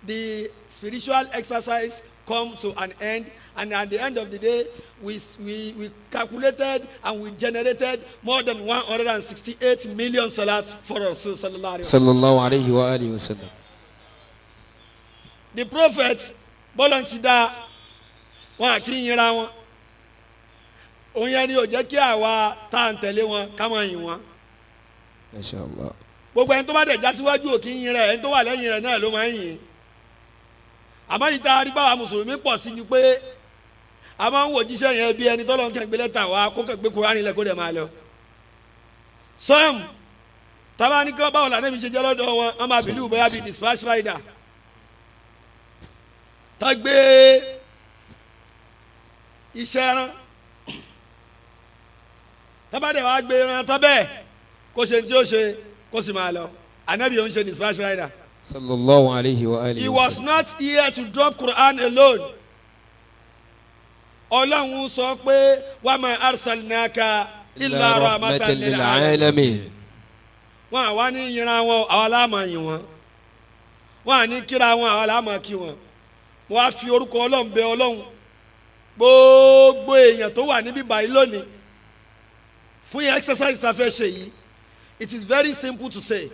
The spiritual exercise come to an end, and at the end of the day, we calculated and we generated more than 168 million salats for Rasul sallallahu alaihi wasallam. Sallallahu alayhi wa alihi wa sallam. The prophet, bọ́lá ń ti dá wọn, àkí yinra wọn. Òun yẹn ni ò jẹ́ kí àwa tá à ń tẹ̀lé wọn ká máa yìn wọn. Masha Allah. Gbogbo ẹni tó bá dẹ̀ já síwájú, ò kí ń yin rẹ̀, ẹni tó wà lẹ́yìn rẹ̀ náà ló máa ń yìn. Àmọ́ yìí tá a rí báwa mùsùlùmí pọ̀ sí ni pé a máa ń wò jíṣẹ́ yẹn bí ẹni tọ́lọ́ ń kẹ́ gbé lẹ́tà wá, kó kẹ́ gbé Kúránì lẹ̀, kó dẹ̀ máa lọ. Sọ́ọ̀mù tábà ní kí wọ́n báwo làná mi ṣe jẹ́ lọ́dọ̀ wọn, wọ́n máa bìlú bóyá bíi dispatch rider tá gbé iṣẹ́ rán, tábà dẹ̀ wá gbé rán tán bẹ́ẹ̀, kó ṣe ní tí ó ṣe, kó sì máa lọ. Ànábì ò ń ṣe dispatch rider. Sallallahu alayhi wa alihi He wa was sallam. not here to drop Quran alone. Ọlọ́run sọ pé wa ma arsalnaka illa rahmatan lil alamin. Alamin. Wọn àwa ní yìnra wọn, àwa láàmà yìn wọn. Wọn à ní kíra wọn, àwa láàmà kí wọn. Wọn á fi orúkọ Ọlọ́run bẹ Ọlọ́run, gbogbo èèyàn tó wà níbí báyìí lónìí fún yẹn, exercise tá a fẹ́ ṣe yìí, it is very simple to say,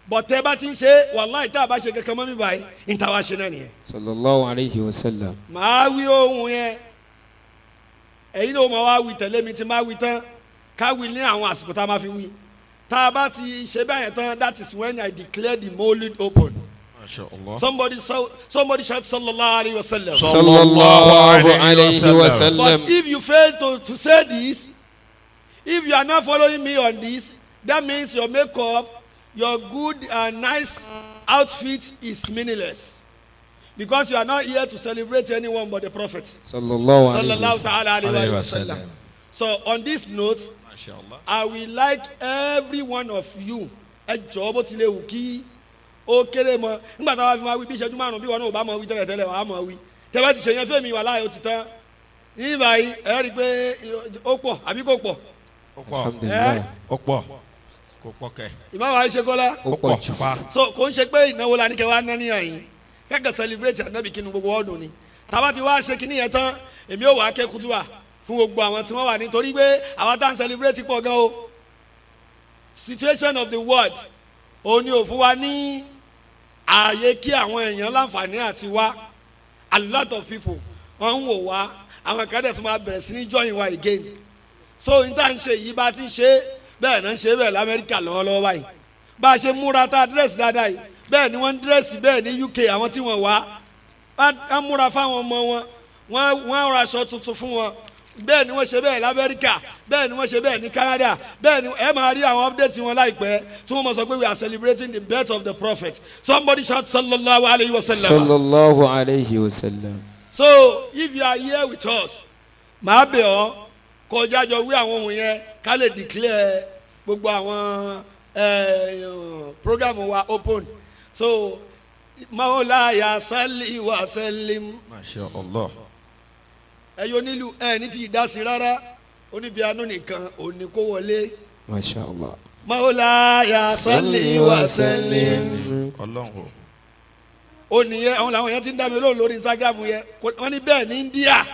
but tẹ́ bá ti ń ṣe, wàláì, tá a bá ṣe kankan mọ́ mi báyìí, ní táwa ṣe náà nìyẹn. Sallallahu alayhi wa sallam. Màá wí ohun yẹn, ẹ̀yin náà máa wá wí tẹ̀lé mi. Tí máa wí tán, ká wí ní àwọn àsìkò tá a máa fi wí. Tá a bá ti ṣe báyẹn tán, that is when I declare the molid open. Masha Allah. Somebody, so, somebody shout sallallahu alayhi wa sallam. Sallallahu alayhi wa sallam. But if you fail to say this, if you are not following me on this, that means your makeup, your good and nice outfit is meaningless, because you are not here to celebrate anyone but the prophet. Sallallahu alayhi wa Sallallahu sallam. Ta'ala alayhi Alayhi wa wa sallam. sallam. So on this note, Masha Allah. I will like every one of you, ẹ jọ̀ọ́, bó tilẹ̀ wù kí ó kéré mọ, nígbà táwa fi máa wí bí ìṣẹ́jú 5, bí wọn náà ò bá máa wí tẹ́lẹ̀ tẹ́lẹ̀, wàá máa wí. Tẹ́ bá ti ṣe yẹn fẹ́mi, wà láàyè, ó ti tán ní báyìí. Ẹ rí i pé ó pọ̀ àbí kò pọ̀? Ó pọ̀. Alhamdulillahi. Ó pọ̀. Kò pọ̀ kẹ̀. Ìmáàmù àìṣekọ́lá. Ó pọ̀ jù. Pa. So kò ń ṣe pé ìnáwó la ní kẹ́ wá ná níyàn yín, kẹ́kẹ́ celebrate ànábì kínú gbogbo ọdún ni. Tába ti wá ṣe kínní yẹn tán, èmi ò wá ké kútúwà fún gbogbo àwọn tí wọ́n wà, nítorí pé àwọn tá à ń celebrate pọ̀ gan o. Situation of the world òun ni ò fún wa ní ààyè kí àwọn èèyàn láǹfààní àti wá. A lot of people wọ́n ń wò wá, àwọn kan dẹ̀ tún máa bẹ̀rẹ̀ sí ní join wa again. So n tá à ń ṣe yìí, bá a ti ń ṣe bẹ́ẹ̀ náà ń ṣe bẹ́ẹ̀ l'Amẹ́ríkà lọ́wọ́lọ́wọ́ báyìí. Bá a ṣe múra tá a dress dáadáa yìí, bẹ́ẹ̀ ni wọ́n ń dress bẹ́ẹ̀ ní UK. Àwọn tí wọ́n wá, wọ́n múra fáwọn ọmọ wọn, wọ́n ra aṣọ tuntun fún wọn. Bẹ́ẹ̀ ni wọ́n ṣe bẹ́ẹ̀ l'Amẹ́ríkà, bẹ́ẹ̀ ni wọ́n ṣe bẹ́ẹ̀ ní Canada. Bẹ́ẹ̀ ni ẹ máa rí àwọn updates wọn láìpẹ́ tí wọ́n mọ̀ sọ pé we are celebrating the birth of the prophet. Somebody shout sallallahu alayhi wa sallam. Sallallahu alayhi wa sallam. So if you are here with us, màá bẹ̀ ọ́, kọjá jọ wí àwọn ohun yẹn, ká lè declare gbogbo àwọn program wa open. So maolaya salli wa sallim. Masha Allah. Ẹyọ nílùú ẹ ní ti dá sí rárá, oníbianú nìkan òní kó wọlé. Masha Allah. Maolaya salli wa sallim. Ọlọ́run o. Ó nìyẹn, àwọn làwọn yẹn ti ń dá mi lóhùn lórí Instagram yẹn. Wọ́n ní bẹ́ẹ̀ ní India,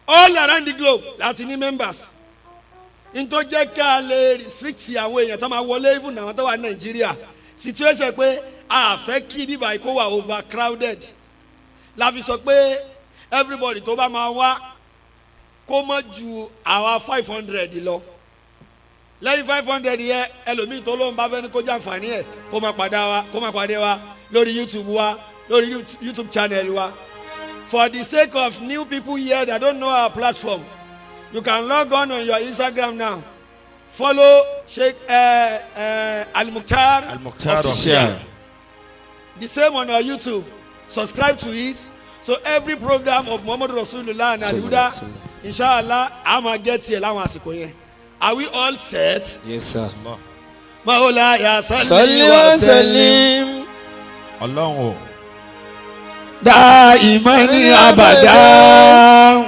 all around the globe láti ní members. Ntọ́ jẹ́ ká lè restrict àwọn èèyàn tó máa wọlé, even àwọn tó wà ní Nàìjíríà, situation pé a fẹ́ kí bíbá yìí kó wà overcrowded, la fi sọ pé everybody tó bá máa wá, kó má ju àwa 500 lọ. Lẹ́yìn 500 yẹ, ẹlòmíì tó lóun bá fẹ́ ní kó jàǹfààní ẹ̀, kó máa pàdé wa, kó máa pàdé wa lórí YouTube wa, lórí YouTube channel wa. For the sake of new people here that don't know our platform, you can log on your Instagram now, follow Sheikh Al-Mukhtar Al-Mukhtar Official. Official. The same on our YouTube, subscribe to it. So every program of Muhammadu Rasulullah and Al-Huda, inshallah, a máa get here láwọn àsìkò yẹn. Are we all set? Yes, sir. Allah. Maulaya salli Salli wa wa sallim. sallim. Ọlọ́run o. Daimani abada.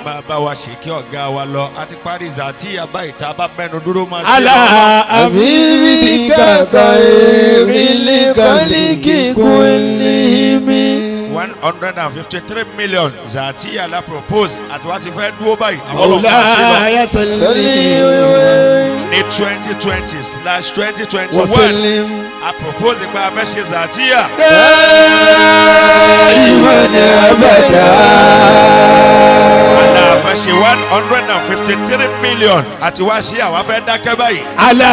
Máa bá wa ṣe kí ọ̀gá wa lọ. A ti parí zàtí àbá ìta bá mẹ́nu dúró, máa ṣe Ala lọ́wọ́. Habibika khairil khaliki kullihim. 153 million zatiya la propose àti wá ti fẹ́ dúró báyìí. Àwọn ọlọ́run máa ṣe lọ. مولاي صل Ní 2020/2021 وسلم a propose pé a fẹ́ ṣe zatiya. دائما أبدا Àlà a fẹ́ ṣe 153 million àti wá sí àwa fẹ́ dákẹ́ báyìí. على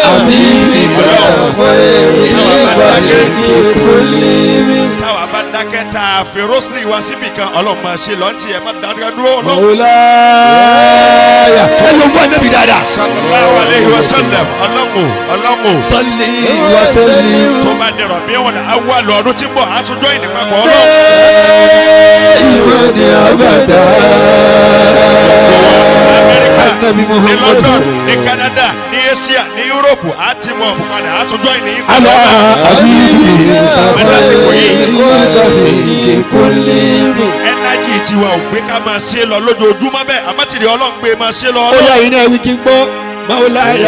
حبيبك خير الخلق كلهم. Táwa bá dákẹ́ tá a fi rosary wá síbì kan, ọlọ́run máa ṣe lọ́ntì ẹ̀ má dákẹ́ dúró ọlọ́run. مولاي ẹ yóò gbọ́ ẹ̀nẹ́bí dáadáa. Sallallahu alayhi wa sallam, ọlọ́run, ọlọ́run. صل وسلم Tó bá dẹ̀rọ̀ bí wọn awọ àlọ́ ọdún tí ń bọ̀ àtúnjọ́ ìnìpapọ̀ ọlọ́run. دائما أبدا Amẹ́ríkà, Ànábì ní Muhammad. London, ní Canada, ní Asia, ní Europe, àti mọ̀ padà àtúnjọ́ ìnìpapọ̀ على ọlọ́run. حبيبك Lásìkò yìí. خير الخلق كلهم. Ẹnájì tiwa ò gbé ká máa ṣe lọ lójoojúmọ́ bẹ́ẹ̀, àmọ́ tìrì ọlọ́run gbé máa ṣe lọ ó ọlọ́run. yà yín náà wí kí n gbọ́ مولاي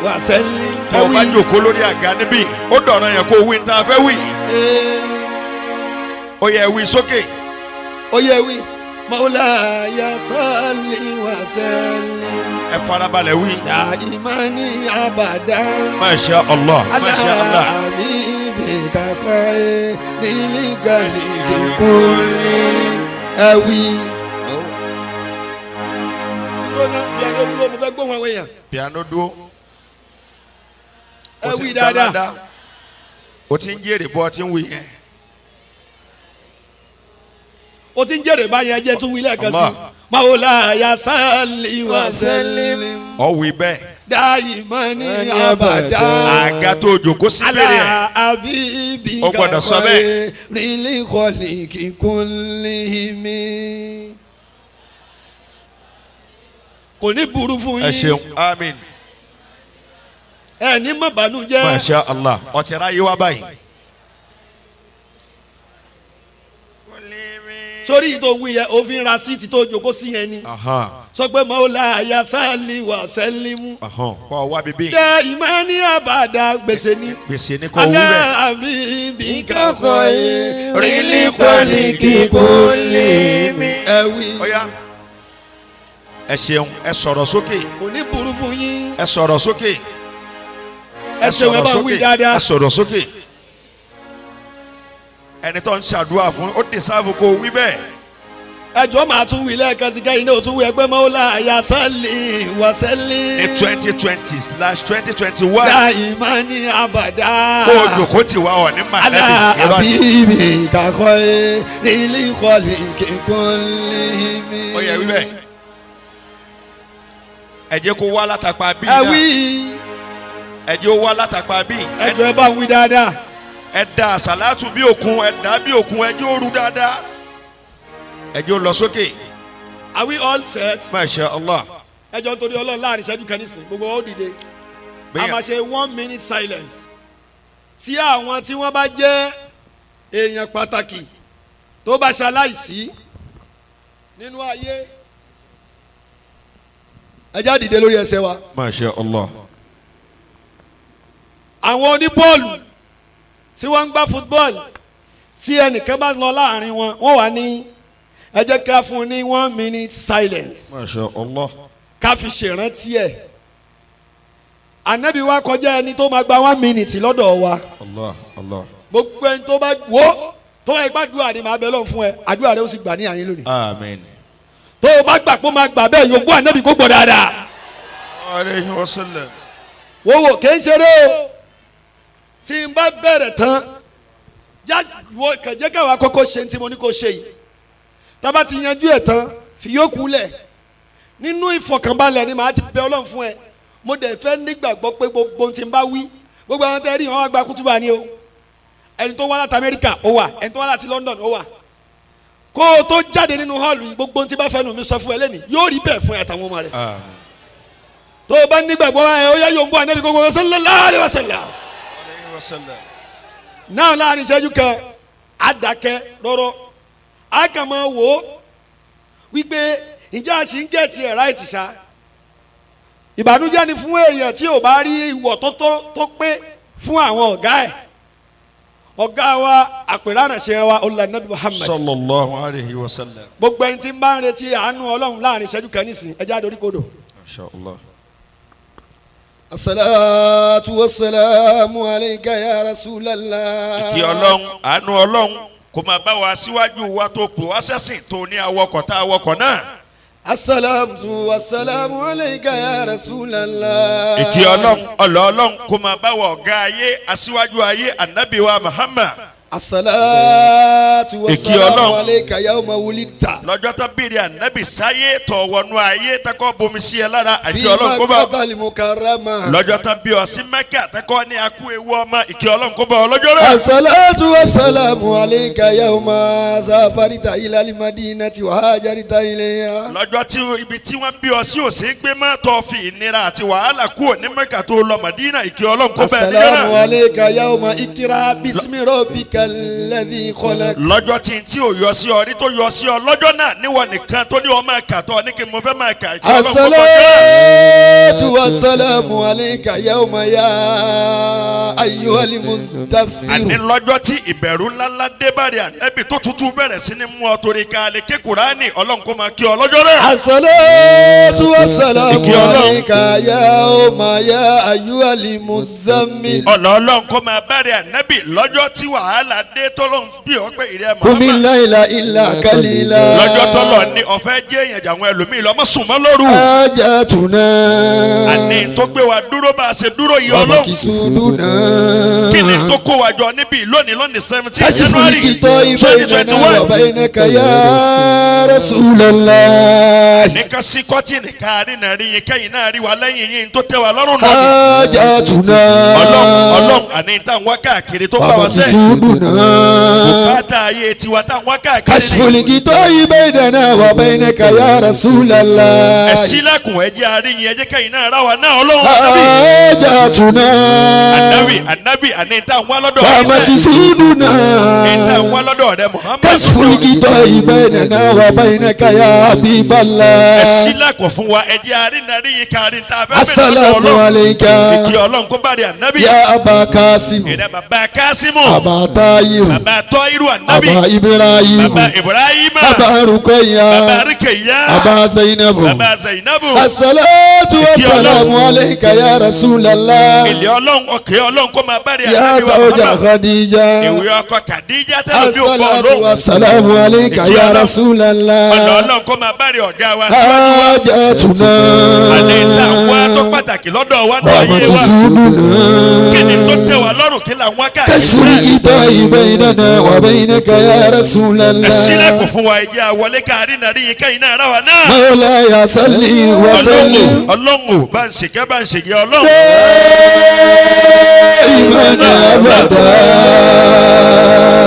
وسلم Tó o bá jòkó lórí àga níbí, ó dọ̀rọ̀ yẹn kó o wí ní tá a fẹ́ wí. Ó yẹ wí sókè. Ó yẹ wí مولاي صل وسلم Ẹ farabalẹ̀ wí. دائما أبدا Masha Allah, على Masha Allah. حبيبك خير الخلق كلهم ẹ wí. Dúró ná, piano dúró, mo fẹ́ gbóhùn àwọn èèyàn. Piano dúró. Ẹ O ti wí ń dáadáa. dáadáa. O ti ń jèrè bọ́ ọ ti ń wí yẹn. O ti ń jèrè báyẹn, ẹ jẹ́ tún wí lẹ́ẹ̀kan sí. Allah. مولاي صل وسلم Ọ wí bẹ́ẹ̀. دائما أبدا Àga tó jòkó sí على bèrè ẹ̀. حبيبك Ó gbọ́dọ̀ sọ bẹ́ẹ̀. خير الخلق كلهم. Kò ní burú fún Ẹ yín. ṣeun, amin. Ẹ ní má bànújẹ́. Masha Allah, ọtí ráyé wá báyìí. Sórí tó ń wí yẹn, òfin ra seat tó jókòó sí yẹn ni. Sọ pé مولاي صل وسلم Kọ́ wá bíbí. دائما أبدا gbèsè ni. Gbèsè ní kò wú على bẹ́ẹ̀. حبيبك خير الخلق كلهم. Ẹ wí. Ọ̀yá, ẹ ṣeun, ẹ sọ̀rọ̀ sókè. Kò ní burú fún yín. Ẹ sọ̀rọ̀ sókè. Ẹ ṣeun, ẹ bá ń wí dáadáa. Ẹ sọ̀rọ̀ sókè. Ẹni tó ń ṣàdúrà fún ó deserve kó wí bẹ́ẹ̀. Ẹjọ́ máa tún wí lẹ́ẹ̀kan sí kẹ́yìn náà tún wí ẹgbẹ́ مولاي صل وسلم. Ní 2020/2021 دائما أبدا. kó o jòkó tì wá ọ̀ ní على màlẹ́bí irọ́ ni. حبيبك خير الخلق كلهم. Ó yẹ wí bẹ́ẹ̀. Ẹ jẹ́ kó wá látàpá bíi Ẹ náà. wí. Ẹ jẹ́ ó wá látàpá bíi. Ẹjọ́ ẹ bá ń wí dáadáa. Ẹ da àsàlátù bí òkun, ẹ dà bí òkun, ẹ jẹ́ ó ru dáadáa, ẹ jẹ́ ó lọ sókè. Are we all set? Masha Allah. Ẹjọ́ nítorí Ọlọ́run, láàrin ìṣẹ́jú kan nísìnyí gbogbo wa ó dìde. A Bẹ́ẹ̀ máa ṣe one minute silence. Tí àwọn tí wọ́n bá jẹ́ èèyàn pàtàkì tó bá ṣaláìsí nínú ayé, ẹ já dìde lórí ẹsẹ̀ wa. Masha Allah. Àwọn oníbọ́ọ̀lù tí wọ́n ń gbá football, tí ẹnìkan bá lọ láàrin wọn, wọ́n wà ní ẹ jẹ́ ká fún un ní one minute silence Masha Allah. ká fi ṣèrántí ẹ̀. Ànábì wa kọjá ẹni tó máa gba one minute lọ́dọ̀ wa. Allah Allah. Gbogbo ẹni tó bá wo tó ẹ gbàdúrà ni màá bẹ lọ́n fún ẹ, àdúrà rẹ ó sì gbà ní àyín lónìí. Amen. Tó o bá gbà pé ó máa gbà bẹ́ẹ̀, yòókù ànábì kó gbọ́ dáadáa. Alayhi wa sallam. Wo wo kì í ṣeré o. Tí n bá bẹ̀rẹ̀ tán já wo kẹ̀jẹ́ káwa kọ́kọ́ ṣe ní tí mo ní kó ṣe yìí. Tába ti yanjú ẹ̀ tán, fi yókù lẹ̀ nínú ìfọ̀kànbalẹ̀ ni màá ti bẹ Ọlọ́run fún ẹ. Mo dẹ̀ fẹ́ nígbàgbọ́ pé gbogbo ohun tí n bá wí, gbogbo àwọn tẹ́ rí wọn wá gba kútúbà ni o. Ẹni tó wá láti Amẹ́ríkà ó wà, ẹni tó wá láti London ó wà. Kó o tó jáde nínú hall yìí, gbogbo ohun tí bá fẹ́ nu mi sọ fún ẹ lẹ́nìí yóò rí bẹ́ẹ̀ fún ẹ àtàwọn ọmọ rẹ. Amen. Tó o bá nígbàgbọ́ ẹ, ó yá, yóò ń bọ́ ànábì gbogbo sallallahu alaihi wasallam. Alayhi wa sallam. Náà láàrin ìṣẹ́jú kan á dákẹ́ rọ́rọ́, á kàn máa wò ó wípé ǹjẹ́ a sì ń get ẹ̀ right ṣá. Ìbànújẹ́ ni fún èèyàn tí ò bá rí ìwọ̀ tó tó tó pé fún àwọn ọ̀gá ẹ̀. Ọ̀gá wa àpèrànàṣẹ wa olùlànàbí Muhammad. Sallallahu alayhi wa sallam. Gbogbo ẹni tí ń bá ń retí àánú Ọlọ́run láàrin ìṣẹ́jú kan nísìn, ẹjẹ́ àdórí kodò. Masha Allah. Asalaatu wasalaamu alayka ya Rasulallah. Ìkí Ọlọ́run, àánú Ọlọ́run kò máa bá wa síwájú wa tó pè wá sẹ́sìn tó ní awọkọ̀ tá awọkọ̀ náà. Asalaatu wasalaamu alayka ya Rasulallah. Ìkí Ọlọ́run, ọlọ́ Ọlọ́run kò máa bá wa ọ̀gá ayé, aṣíwájú ayé, ànábì wa Muhammad. Asalaatu Ìkí wasalaamu Ọlọ́run. alayka yawma wulidta. Lọ́jọ́ tó bèrè ànábì sáyé tọ̀ wọnú ayé takọ́ bomi sí ẹ lára, Fi ìkí Ọlọ́run kó bá. Makkahal mukarrama. Lọ́jọ́ tó bí ọ sí Mẹ́kà takọ́ ní akú ewu ọmọ, ìkí Ọlọ́run kó bá ọ lọ́jọ́ rẹ̀. Asalaatu wasalaamu alayka yawma safarita ilal madinati wa hajarita ilayha. Lọ́jọ́ tí ibi tí wọ́n bí ọ sí ò sí gbé má tọ́ fi ìnira àti wàhálà kúrò ní Mẹ́kà tó lọ Màdínà, ìkí Ọlọ́run kó bá ẹ níjọ́ Asalaamu náà. alayka yawma ikra bismi rabbika alladhi khalaq. Lọ́jọ́ tí tí ò yọ sí ọ rí tó yọ sí ọ lọ́jọ́ náà níwọ̀ nìkan tó ní ọ máa kà tọ́ ní kí n mo fẹ́ máa kà, ìkí Ọlọ́run kó bá ọ náà. Asalatu wasalamu alayka yawma ya ayyuhal Àní mustaththir. lọ́jọ́ tí ìbẹ̀rù ńláńlá dé bàrẹ̀ ànábì tó tutù bẹ̀rẹ̀ sí ní mú ọ torí ká lè ké Kùránì, Ọlọ́run kó máa kí ọ lọ́jọ́ náà. Asalatu wasalamu Ìkí Ọlọ́run. alayka yawma ya ayyuhal muzammil. Ọ̀nà Ọlọ́run kó máa bàrẹ̀ ànábì lọ́jọ́ tí wàhálà dé tọ́lọ́run bí ọ pé ìrẹ́ Kumi Muhammad. layla illa qalila. Lọ́jọ́ tọ́lọ̀ ní ọ̀fẹ́ jẹ́ èèyàn jà àwọn ẹlòmíì lọ́mọ sùn mọ́ lóru. Ajatuna. Àní tó gbé wa dúró bá a ṣe dúró yìí Wa Ọlọ́run. makisuduna. Kí ni tó kó wa jọ níbí lónìí 17 كشف January الغطاء twenty twenty بيننا one. وبينك يا رسول الله. Ní ká sí kọ́tìnì ká rí náà rí yín kẹ́yìn náà rí wa lẹ́yìn yín tó tẹ́ wa lọ́rùn náà ni. حاجاتنا Ọlọ́run, Ọlọ́run, àní tá à ń wá káàkiri tó bá wa sẹ́. ومقصودنا Bùkátà ayé tiwa tá à ń wá káàkiri كشف ni. الغطاء بيننا وبينك يا رسول Ẹ الله. ṣílẹ̀kùn, ẹ jẹ́ àárín yín, ẹ jẹ́ kẹ́yìn náà rá wa náà Ọlọ́run ànábì. حاجاتنا Ànábì, ànábì, àní tá à ń wá lọ́dọ̀ rẹ sẹ́. ومقصودنا Ní tá à ń wá lọ́dọ̀ rẹ Muhammad. كشف الغطاء بيننا وبينك يا حبيب Ẹ الله. ṣílẹ̀kùn fún wa, ẹ jẹ́ àárín náà rí yín káàrin tá a fẹ́ bẹ̀rẹ̀ lọ́dọ̀ السلام Ọlọ́run. عليك Ìkí Ọlọ́run kó bá rí ànábì. يا أبا قاسم. Ìrẹ́ bàbá Kásímù. أبا طاهر. Bàbá Tọ́írù ànábì. أبا إبراهيم. Bàbá Ibrahima. أبا Bàbá رقية. Ríkèyá. أبا زينب. Bàbá Zainabu. الصلاة والسلام عليك يا رسول الله. Ilé Ọlọ́run, ọkẹ́ Ọlọ́run kó máa bá rí يا ànábì wa زوج Muhammad. خديجة. Ìwé ọkọ Kàdíjà tẹ́lẹ̀ bí òkú الصلاة Ọlọ́run. والسلام عليك يا رسول Ọ̀nà الله. Ọlọ́run kó máa bá rí ọ̀gá wa síwájú wa. حاجاتنا Àní tá à ń wá tó pàtàkì lọ́dọ̀ wa náà ayé wa. Kí ni tó ومقصودنا tẹ́ wa lọ́rùn kí là ń wá káàkiri? كشف الغطاء بيننا وبينك يا رسول Ẹ ṣílẹ̀kùn الله. fún wa, ẹ jẹ́ àwọlé káàrí náà rí yín kẹ́yìn náà rá wa náà. مولاي صل وسلم Ọlọ́run, Ọlọ́run, bá ń ṣèkẹ́, bá ń ṣèkẹ́ Ọlọ́run. دائما أبدا.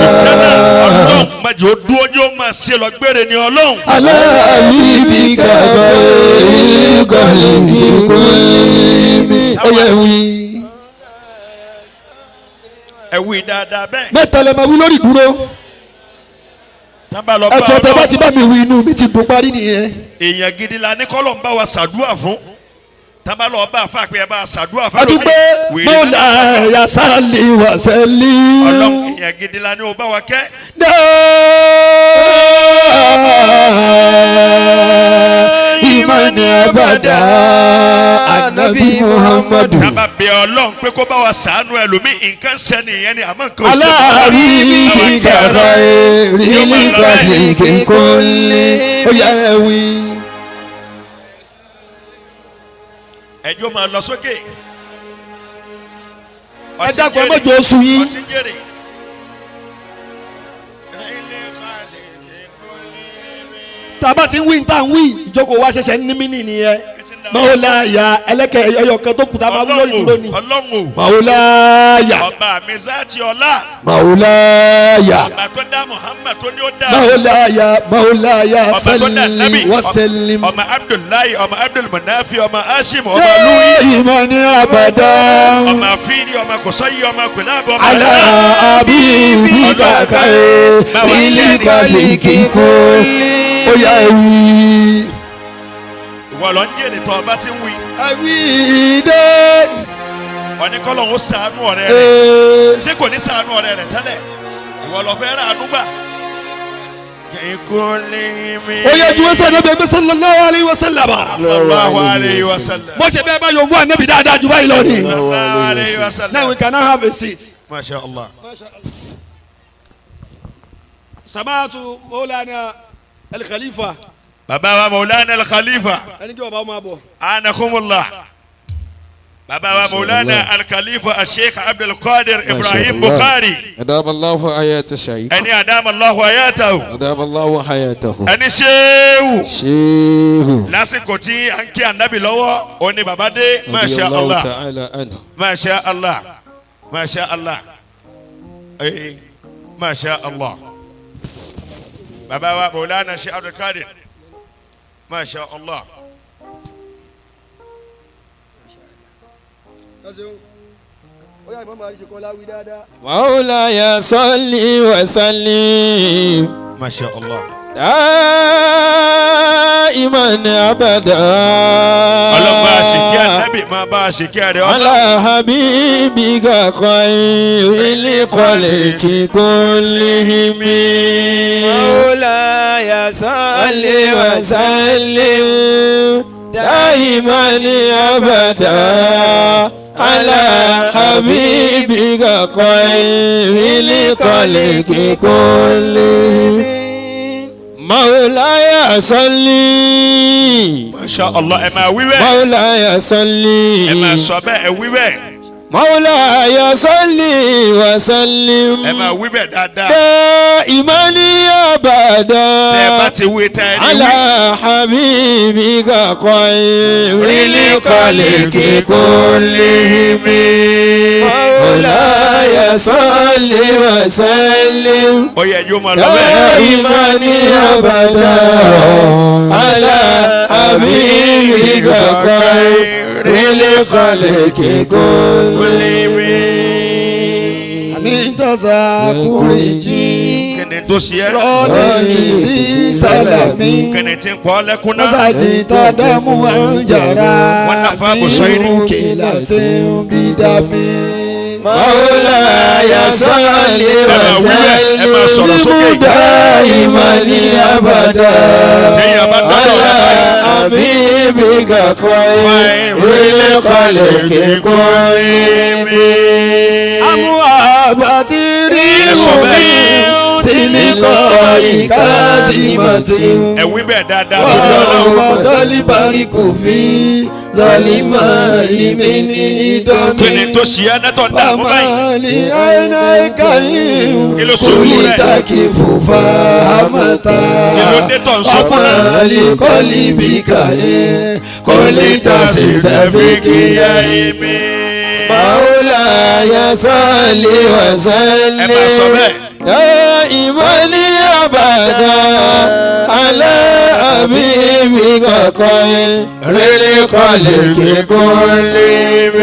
Ìkẹ́nà Ọlọ́run má jẹ́ ó dúró yóò máa ṣe lọ gbére ni Ọlọ́run. على حبيبك خير الخلق كلهم. Ó yẹ wí. Ẹ wí dáadáa bẹ́ẹ̀. Mẹ́ta lẹ máa wí lórí ìdúró. Tábà lọ bá Ẹjọ́ tẹ bá ti Ọlọ́run. bá mi wí, inú mi ti dùn parí nìyẹn. Èèyàn gidi la ní kọ́lọ̀ ń bá wa ṣàdúrà fún. Tábà lọ bá àfa pé ẹ bá ṣàdúrà fún. Adúgbò mọ́lá yasali wasali. Ọlọ́run, èèyàn gidi la ní o bá wa kẹ́. Imani abada anabi Muhammadu. Tábà bẹ Ọlọ́run pé kó bá wa ṣàánú ẹlòmíì, nǹkan ṣẹ́ nìyẹn ni àmọ́ nǹkan ò ṣe. Aláàbí gàrà èrè kàlíkì kólé. Ó yẹ wí. Ẹjọ́ máa lọ sókè. Ẹ dákun, ẹ má jẹ́ oṣù yín. Ọtí jèrè. Tá a bá ti ń wí ní tá à ń wí, ìjókòó wa ṣẹ̀ṣẹ̀ ń ní mí nìyẹn. Màwòláyà ẹlẹ́kẹ̀ ẹyọ kan tó kù tá a máa wí lórí ìdúró ni. Ọlọ́run o. Màwòláyà. Ọba mi záàtì ọlá. Màwòláyà. Ọba tó dá Muhammad tó ní ó dá. Màwòláyà màwòláyà Ọba tó dá sẹ́lẹ̀ Nabi. wàsẹ́lẹ̀. Ọmọ Abdullahi, ọmọ Abdul Manafi, ọmọ Hashim, ọmọ Luyi. Imani abada. Ọmọ Afiri, ọmọ Kòsọ́yì, ọmọ Kòlábọ̀, ọmọ Ala abibika kae ilikali kikoli. Ó yá wí. Ìwọ lọ ń jèrè tó ọba ti ń wí. Àwí dé. Ọ̀ní kọ́lọ́hún ó ṣàánú ọ̀rẹ́ rẹ̀. Ṣé kò ní ṣàánú ọ̀rẹ́ rẹ̀ tẹ́lẹ̀? Ìwọ lọ fẹ́ rà ánú gbà. Ó yẹ juwọ́ sẹ́ anabi ẹgbẹ́ sallallahu alayhi wa sallam. Sallallahu alayhi wa sallam. Bó ṣe bẹ́ẹ̀ bá yòǹbó anabi dáadáa jù báyìí lọ ni. Sallallahu alayhi wa sallam. Now we can now have a seat. Masha Allah. Samaatu Maulana Al-Khalifa. Bàbá wa Maulana Al-Khalifa. Ẹni kí bàbá máa bọ̀. Anakumullah. Bàbá wa Maulana Al-Khalifa Al-Sheikh Abdul Qadir Ibrahim Bukhari. أدام الله حياة الشيخ. Ẹni adama Allahu hayatahu. أدام الله حياته. Ẹni ṣéwù. شيخ. Lásìkò tí à ń kí ànábì lọ́wọ́, òní bàbá dé. رضي Masha الله Allah. تعالى عنه. Masha Allah. Masha Allah. Masha Allah. Bàbá wa Maulana Sheikh Abdul Qadir. Masha Allah. Ó yá, ìmọ̀ àríṣe kan láwí dáadáa. مولاي صل وسلم Masha Allah. دائما أبدا Ọlọ́run bá a ṣe kí ànábì máa bá a ṣe kí àrẹ ọlọ́run. على حبيبك خير الخلق كلهم. مولاي صل صل وسلم دائما أبدا على حبيبك خير الخلق كلهم. مولاي صل. Masha Allah, ẹ máa wí bẹ́ẹ̀. مولاي صل. Ẹ máa sọ bẹ́ẹ̀, ẹ wí bẹ́ẹ̀. مولاي صل وسلم Ẹ máa wí bẹ́ẹ̀ dáadáa. دائما أبدا Tẹ́ ẹ bá ti wí tẹ́ ẹ ní wí. على حبيبك خير الخلق كلهم. مولاي صل وسلم Ó yẹ yóò máa lọ bẹ́ẹ̀. دائما أبدا على حبيبك خير الخلق كلهم. Àmì tọ́sà kúrì jí. Kí ni tó ṣe ẹ́? Rọ́ọ̀nì fi sálàmì. Kí ni tí ń pọ́ lẹ́kún náà? Mọ́sáàjì tọ́dámù àǹjàrà. Wọ́n náà fa àbùsọ inú. Kìlà tí ń bí dàmí. مولاي صل Ẹ máa wí bẹ́ẹ̀, ẹ máa sọ̀rọ̀ sókè. دائما أبدا Téèyàn bá dọ́dọ̀ rẹ على báyìí. حبيبك خير الخلق كلهم. Amú àbàtì rí Ẹ sọ omi bẹ́ẹ̀. Tí ní kọ́ ìkásímọ̀tì. Ẹ wí bẹ́ẹ̀ dáadáa lórí Ọlọ́run. Wọ́n bari kò fi zọlímọ̀ ìmí ní ìdọ́mí. Kí ni tó ṣe ẹ́ nẹ́tọ̀ ń dààmú báyìí? Pamali aina ikayin Kí ló ṣubú rẹ̀? kulitaki fufa amata. Kí ló dé tó ń sunkún náà? Pamali kọ́lí bí kàyé kọ́lítà sí tàbí Ibi. مولاي صل وسلم Ẹ máa sọ bẹ́ẹ̀. دائما أبدا على حبيبك خير الخلق كلهم.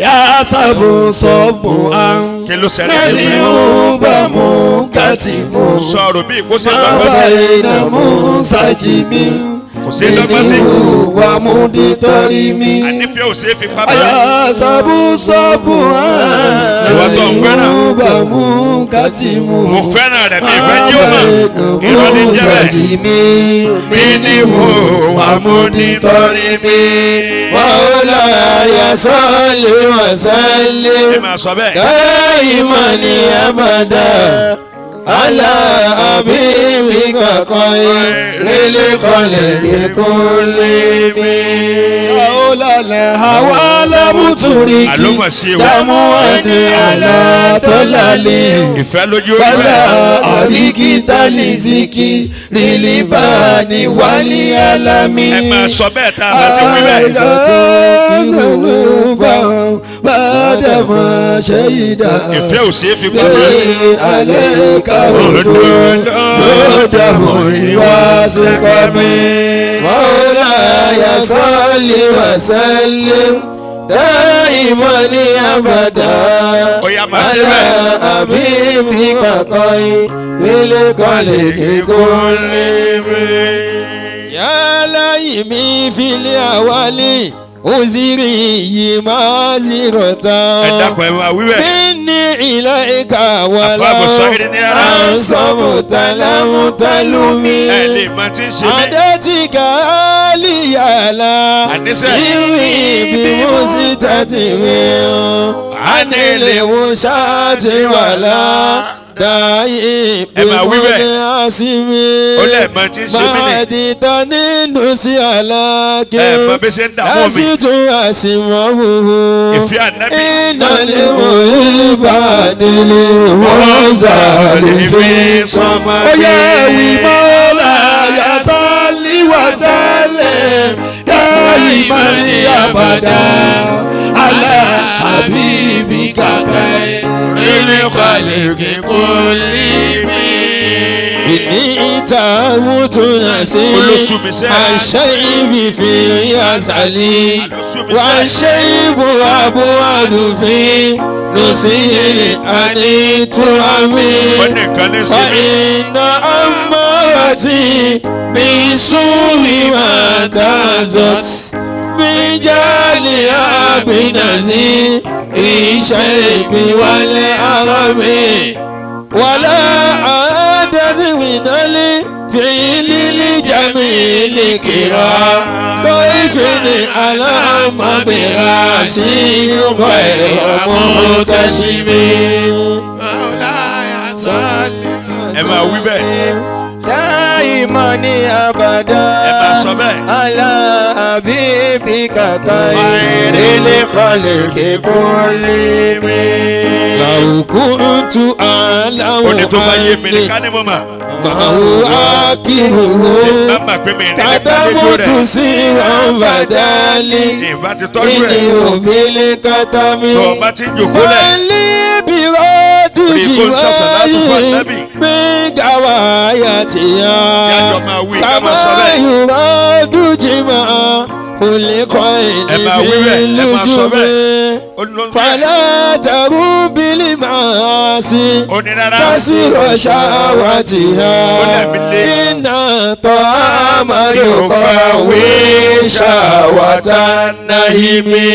Yà sábò sọ́ọ̀bù àn. Kí ló ṣẹlẹ̀ tí Nani mo ó bá mú kàtìmù. sọ̀rọ̀ bí kò sí Má dọ́gbọ́n bá sí? iná mú sàjìmí. Kò sí dọ́gbọ́n sí. Wà mú dìtọ́rí mi. Ànífẹ́ ò ṣeé fi pamọ́. Àyà sábò sọ́ọ̀bù àn. Ìwọ tó ń fẹ́ràn. Nani ó bá mú kàtìmù. Mo fẹ́ràn rẹ̀ mi ìfẹ́ yóò mọ̀. Irọ́ ní jẹ́ bẹ́ẹ̀. Sàjìmí. Mi ní mo wà mú nítorí mi. مولاي صل وسلم Ẹ máa sọ bẹ́ẹ̀. دائما أبدا على حبيبك خير الخلق كلهم. Ọ̀làlẹ̀ àwa lábùtúrìkì. Àló mà sí o. Dàmú ẹni àlàtọ́lálẹ̀. Ìfẹ́ lójú ó Bala bẹ́ẹ̀. àríkítàlìsíkì rìlíbàní wálé alámi. Ẹ máa sọ bẹ́ẹ̀ tá a bá ti wí bẹ́ẹ̀. Àìdánù bá bàdàmọ̀ ṣe ìdá. Ìfẹ́ ò ṣeé fi pamọ́. Bẹ́ẹ̀ alẹ́ ká odò ló dàmú ìwà sípò mi. مولاي صل وسلم دائما أبدا Ó yá, máa ṣe على bẹ́ẹ̀. حبيبك خير الخلق كلهم. يا لئيمي في الأول Uziri mazirota. Ẹ dákun ẹ máa wí bẹ́ẹ̀. Minni ilayka wala. Àfáàbò sọ́hìrì ní rárá. Ansamuta lamutalumi. Ẹ lè máa ti ń ṣe mí. Adatika aliyala. Àníṣe. Siwi bi musitatiwi. Anile wushati wala. Dayi Ẹ máa wí bẹ́ẹ̀. bi asimi. Ó lẹ̀ mọ tí ń ṣe mí nì. Bàdìtà nínú sí aláàkè. Ẹ mọ bí ṣe ń dààmú mi. Lásìtò àsìmọ́wò. Ìfẹ́ ànábì. Iná ni mo rí bá nílé wọ́n sàlẹ̀ fi sọmọ. Ó yẹ wí mọ́lá yasali wasalẹ̀ dáìmọ̀ ní abàdá alá àbíbí kàkà ẹ̀. Ìní ìtàwùtò náà sí. Olóṣù mi sẹ́. Àṣẹ ibi fi àzàlí. Olóṣù mi Wà sẹ́. ṣe ibù àbú àdùnfín. Nùsílì àní túwámi. Ó ní nǹkan ní ṣe mí. فإن أمرتي بسوء ما تزت من جالها بنزير الشيب والعرب ولا عادت من الفعل لجميل كرا ضيف على مبراسي غير متشم. Ẹ máa wí bẹ́ẹ̀. دائما أبدا Ẹ máa sọ bẹ́ẹ̀. على حبيبك خير الخلق كلهم. لو كنت أعلم Ó ní tó bá yé mi ní ká ní mo mà. ما هو Ṣé آخره bá mà pé mi ní ká lójú كتمت rẹ̀. سرا بدالي Tí n bá ti tọ́jú إني ẹ̀. بالكتم Tó o bá ti ń jòkó lẹ̀. Wálé bírọ́dù Orí kó ń ṣàṣàlátù fún jìwáyé Ànábì. gbéga wáyà tìyà. Yájọ máa wí, ká máa sọ bẹ́ẹ̀. Kàmá yùrọ́dù jìmọ̀ olùkọ́ Ẹ máa wí bẹ́ẹ̀, ẹ máa sọ ìlú bẹ́ẹ̀. mi. Ó ní ló ń Fàlà tàrú bílí màá sí. Ó ní rárá. Kásìrò ṣáwá tìyà. Ó lẹ̀mí lé. Iná tọ́ àmàlùkọ́ wí ṣàwátà náà mi.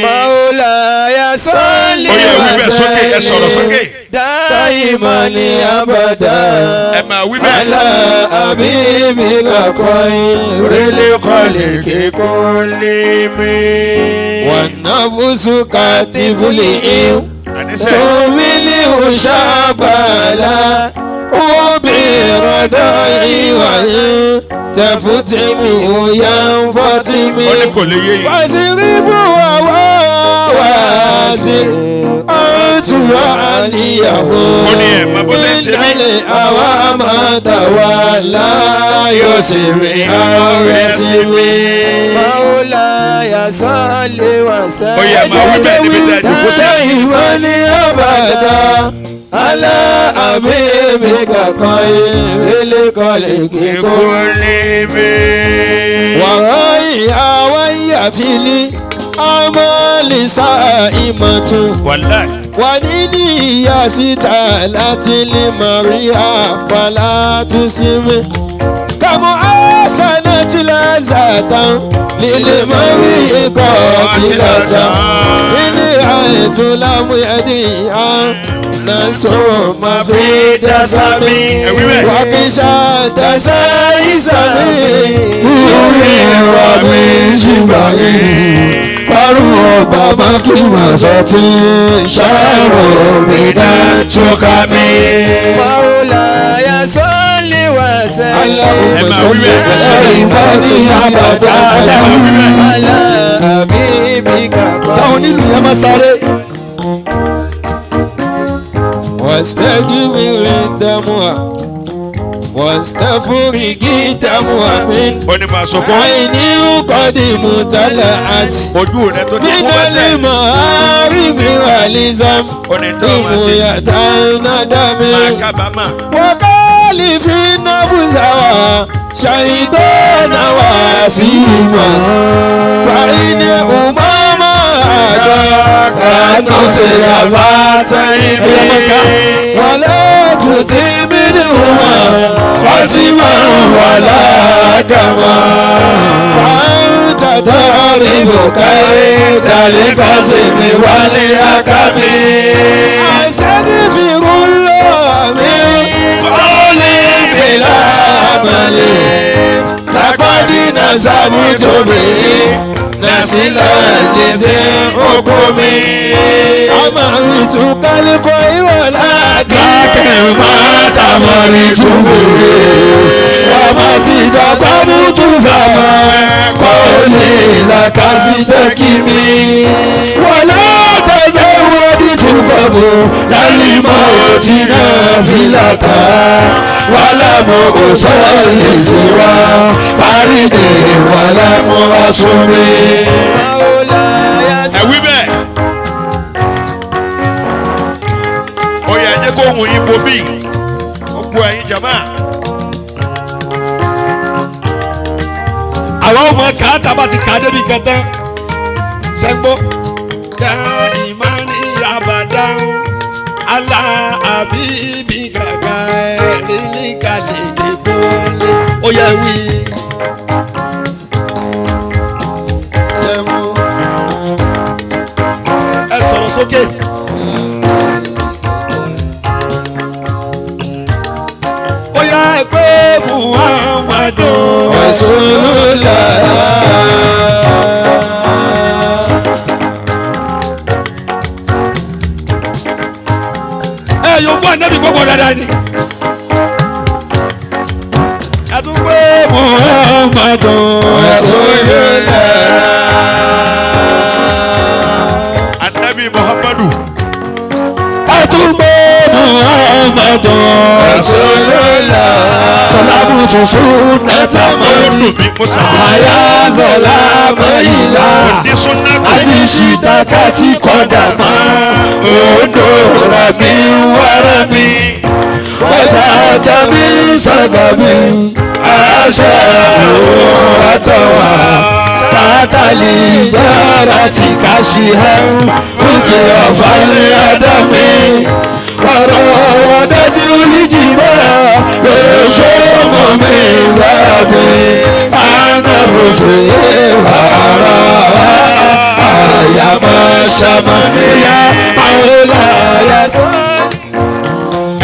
مولاي صل Ó yẹ wí bẹ́ẹ̀ sókè, ẹ sọ̀rọ̀ sókè. دائما أبدا Ẹ máa wí bẹ́ẹ̀. على حبيبك خير الخلق كلهم. والنفس كاتب Àníṣe. تملئ شعبالا وبردائي وإن تفتمي ينفتمي Ó ní kò lè yé yìí. فاصرف وواسر أنت عليه Ó ní ẹ̀ mọ bó ṣe ń ṣe mí. إن الأوام تولى يسري أو يسري. مولاي صل وسلم Ó yẹ máa wí bẹ́ẹ̀ níbi tẹ́ ẹ jòkó sí. دائما أبدا على حبيبك خير الخلق كلهم. وراي ويا فيلي أمالي سائمة Wàláì. ونيني يا ستالة لمريا فلا تسمي كم أحسنت لذة للمرء قاتلة إني رأيت لم يديها نسوم في دسمي Ẹ wí bẹ́ẹ̀. وكشا دسائسمي Torí wa mi ṣì báyìí. Fárúwọ̀ bàbá kí màá sọ tí ṣàrò mi dá túká mi. مولاي صل وسلم Ẹ máa wí bẹ́ẹ̀. Ìbá ní àbàdà على حبيبك Táwọn onílù yẹn máa sáré. واستغفر دمها واستفرغ دمها من Ó ní máa sọ fún عيني قد امتلأت ojú rẹ tó ti من kún mọ́sẹ̀. المعارف والزم Ó ní tó máa ṣe يتندم máa kábàámà. وقال في نفسها شيطان واسيما فإن أماما كانوا سيفاتين ولا تطع منهما قسما ولا كما وأنت تعرف والقاسم والحكم أستغفر الله من قولي بلا عمل لقد نسبت به نسلا لذي حكم أمرت كالقوي ولكن ما تمرت به وما استقمت فما قولي لك استكمي ولا تزودت قبل الموت نافلة ولم أصلي سوى فرد ولم أصم. Ẹ wí bẹ́ẹ̀. Ó yẹ ẹ jẹ́ kó ohùn yín bo bí gbogbo ẹ̀yin jàmá. Àwọn ọmọ kàá bá ti kàá débi kan tán sẹ́gbó. Dá ìmánì àbàdáhùn alá àbíbí kàkà ẹ̀rín kàlẹ́ kíkúnlé. Ó yẹ wí. Ẹ sọ̀rọ̀ sókè. Ó yẹ pé Muhammadu. Rasulullah. Ẹ yóò gbọ́ ànábì gbogbo dáadáa ni. Ẹ tún pé Muhammadu. Rasulullah. Anabi Muhammadu. Ẹ tún pé Muhammadu. Rasulullah. Sọlámù tún sún nẹ́tà mọ́ni. Olódùn mi mo ṣàkóso. Àyà zọlá mọ́yìlá. Ní súnà kò Àdìsíta kàti kọ́dà mọ́. Odò rẹ̀mí wẹ́rẹ́mí. Wọ́sàgàmí sàgàmí. Àṣà àtọ̀wà. Tátàlì jẹ́ra tí ká ṣe hẹ́. Kùtì ọ̀fàlẹ̀ àdàmì. Ọ̀rọ̀ ọ̀dọ́ tí ó ní jìnnà. Èso mọ̀ mi sábì. Ànàbùsì wàrà. Àyàmọ̀ ṣàmàlìyà. Àwòlá yà sọ.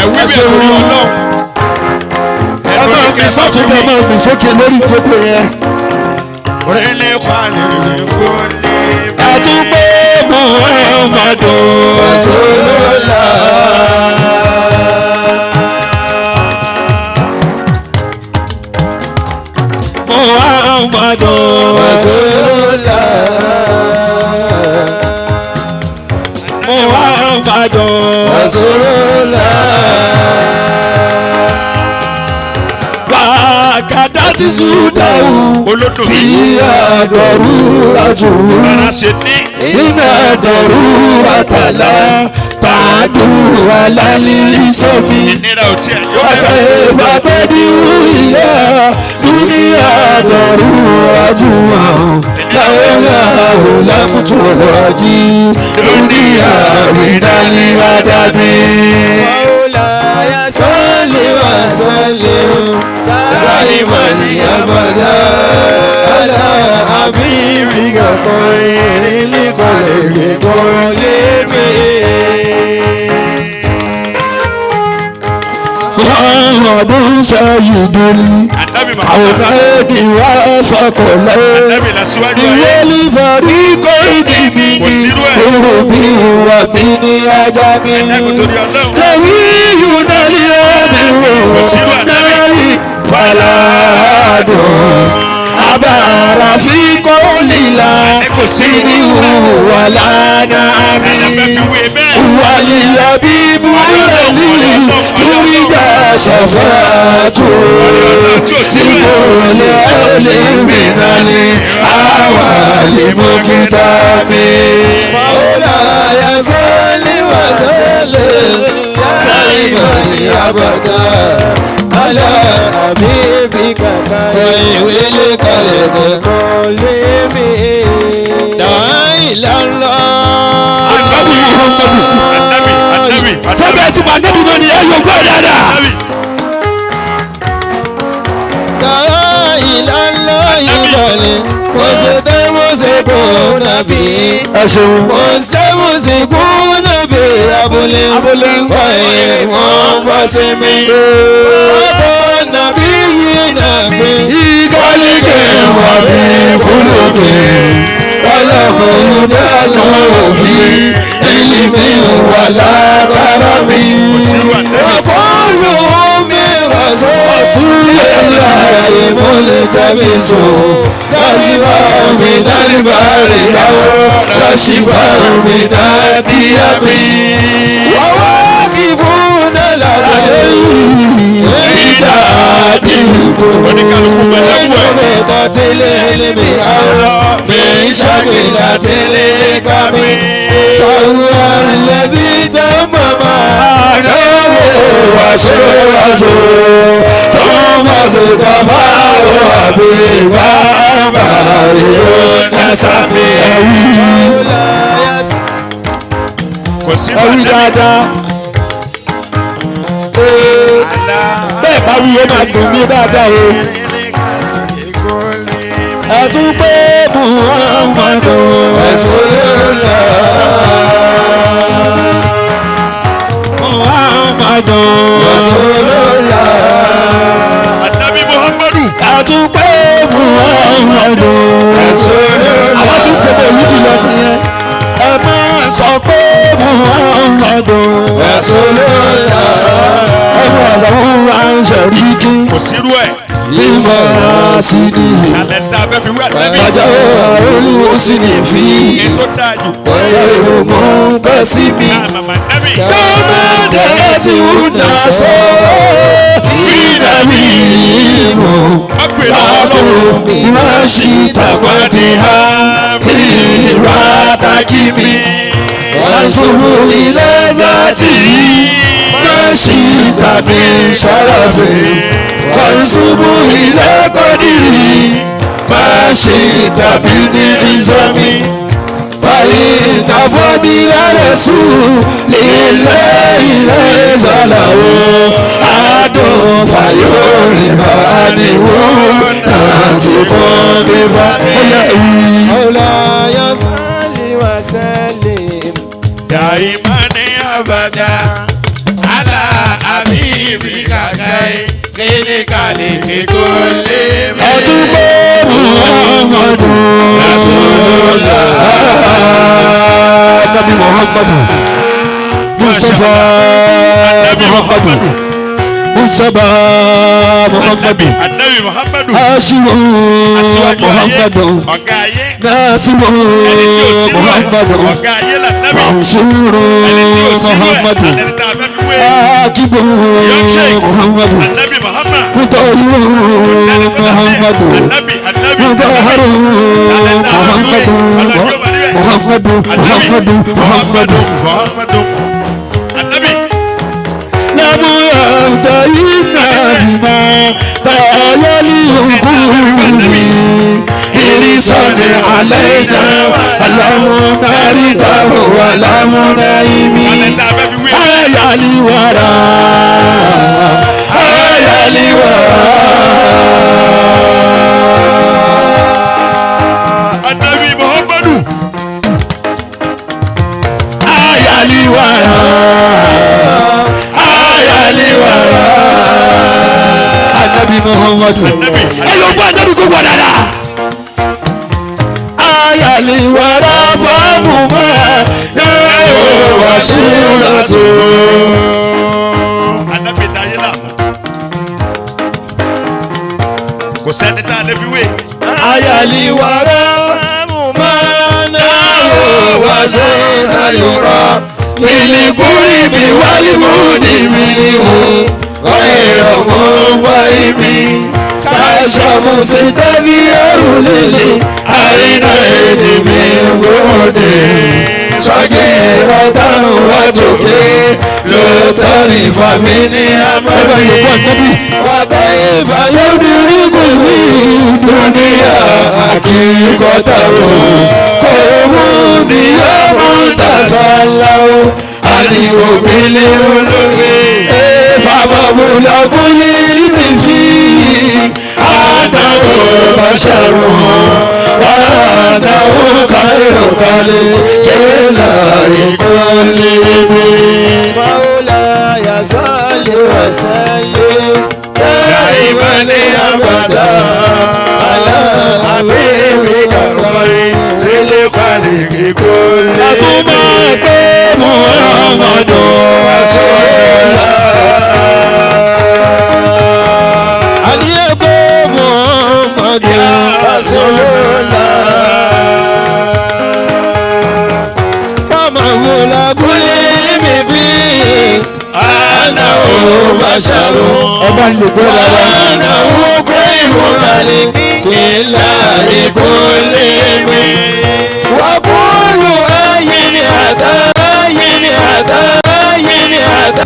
Ẹ wí bẹ́ẹ̀ torí Ọlọ́run. Ẹ máa gbé sọ́tún kẹ́ máa gbé sókè lórí ìjókòó yẹn. Orílẹ̀ kwalẹ̀ kò lè bá. Ẹ tún pé Muhammadu. Rasulullah. Muhammadu. Rasulullah. Muhammadu. Rasulullah. Bàkàdá ti sùdáwù. Olódùn mi. Fi àdọ̀rú àjù. Rárá ṣe ní. Iná dọ̀rú àtàlà. Tàdú àlàlí ìsọ̀mí. Ìnira ò tiẹ̀ yóò bẹ̀rẹ̀. Akẹ́fà tẹ́díwù ìyá dúníà dọ̀rú àjùmọ̀. Láwùláwù lámùtòrọ̀jì dúníà rídàlí àdàbí. مولاي صل وسلم دائما ابدا على حبيبك خير الخلق كلهم. Muhammadu sayyidul Anabi Muhammad. àwòrán wa fọkànlẹ́. Anabi lásìwájú ayé. Ìwé ìfọ̀rí kò ní mi Kò ní sírú ẹ̀. òbí wà mí ní ajá mi. Ẹ dákun torí Ọlọ́run. Lẹ́yìn ìyúnálí ẹ̀mí wò Kò sírú ànábì. náírì fàlàdùn. Àbàrà fi kó lílà Ẹ kò sírú. nínú wà lánàá mi. Ẹlẹ́fẹ́ fi wé bẹ́ẹ̀. Wàlíyàbí búrẹ́dì túrìjà ṣọ̀fàtò. Tí ò sírú ẹ̀. Ìmọ̀lẹ̀ ẹlẹ́mìnàlẹ̀ àwàlímọ̀kítàmí. مولاي صل وسلم دائما ابدا على حبيبك خير الخلق كلهم. لا اله الا الله. Ànábì Muhammadu. Anabi Anabi Anabi. Sọ́bẹ̀ tí mo ànábì náà ni ẹ yóò gbọ́ dáadáa. Anabi. لا إله إلا الله. وسط مسكونا النبي Ẹ ṣeun. مستمسكون بحبل غير منفصم النبيين في قلب وفي قلوب ولم يدانوا في علم ولا كرم وكلهم من رسول الله ملتمس كذبا من البر أو رشفا من الديم وواقفون لديه عدادهم Oníkálukú pẹ̀lú ẹ̀. نقطة العلم أو من شغلة الحكم فهو الذي تم معناه وسورته ثم اصطفاه حبيبا بارئ النسب. Kò sí Ẹ wí ànábì. dáadáa. Bẹ́ẹ̀ bá wí ó máa dùn mí dáadáa o. Ẹ tún pé Muhammadu Rasulullah. Muhammadu Rasulullah. Ànábì Muhammadu. Ẹ tún pé Muhammadu Rasulullah. Àwọn tí ń ṣe bẹ́ẹ̀ lùdì lọ nìyẹn. Ẹ máa sọ pé Muhammadu Rasulullah. Ọmọ àtàwọn wa ń ṣẹ̀ríkì Kò sírú ẹ̀. mímọ́ sí ni. Kàlẹ́ńtà fẹ́ fi wé ànábì. Bàjẹ́ olúwo sí ni fi. Ètò dáa jù. غير منقسم. Náà màmá ànábì. Bẹ́ẹ̀ni tí ó nà sọ ìdàmí Má pè lọ́wọ́ lọ́wọ́. ìmáṣí tàgbàdì ha ìrà takimi. Àṣùwò ilé láti máṣí tàbí ṣàràfẹ́. Àṣùwò ilé kọ́dìrì máṣí tàbí ní ìzọ́mi. فإن فضل رسول الله ليس له عد فيرب عنه ناطق بفضل. مولاي صل وسلم دائما أبدا على حبيبك خير الخلق كلهم. Ẹ̀dúgbò Muhammadu Rasulullah. Nabi Muhammadu Mustapha Ànábì Muhammadu Mustapha Muhammadu Ànábì Muhammadu. Asimu Aṣíwájú ayé. Muhammadu Ọ̀gá ayé. Nasimu Ẹni tí ò sírú ẹ̀. Muhammadu Ọ̀gá ayé lànábì. Mansuru Ẹni tí ò sírú ẹ̀. Muhammadu Ẹni tá a fẹ́ fi wé. Akibu Young Sheikh. Muhammadu Ànábì Muhammad. Mutahiru Kò sẹ́ni tó dàbí ẹ̀. Muhammadu Ànábì Ànábì. Mutaharu Muhammadu Muhammadu Muhammadu Muhammadu Muhammadu. Ànábì. Lamu yamtayina bima tayali ukuri irisani alaina alamu naritahu alamu naimi. Ẹni tá a fẹ́ fi wé. Ayaliwara ayaliwara. Ànábì Muhammadu. Ayaliwara ayaliwara. Anabi Muhammad. Ànábì. Ẹ yóò gbọ́ Anabi kó gbọ́ dáadáa. Ayaliwara fáàmù máa náà wà súrọ̀tù. Ànábì dayé làmú. Kò sẹ́ni tá a lè fi wé. Ayaliwara máa náà wà sẹ́sàyọ̀rọ̀ filikuribi walimudi milihu غير منفهم كالشمس تزهر للعينين من بعد صغيرة وتكيل طرف من أمامي وكيف يدرك في الدنيا حقيقته قوم يوم تسلوا عنه بالعلوم فمبلغ العلم فيه أنه بشر وأنه خير وسلم دائما أبدا على حبيبك خير الخلق كلهم. Àtúmọ̀ pé Muhammadu Rasulullah. Àdìyẹ́kọ́ Muhammadu Rasulullah. Fámàwòlá kúlẹ̀ mi fi àná ò bá ṣàrò. Ọba ń yògbó lára. Àná ò kó ìwòrán kí láì kó lè mi. Wàkúlù ayé ni àtà ayé ni àtà ayé ni àtà.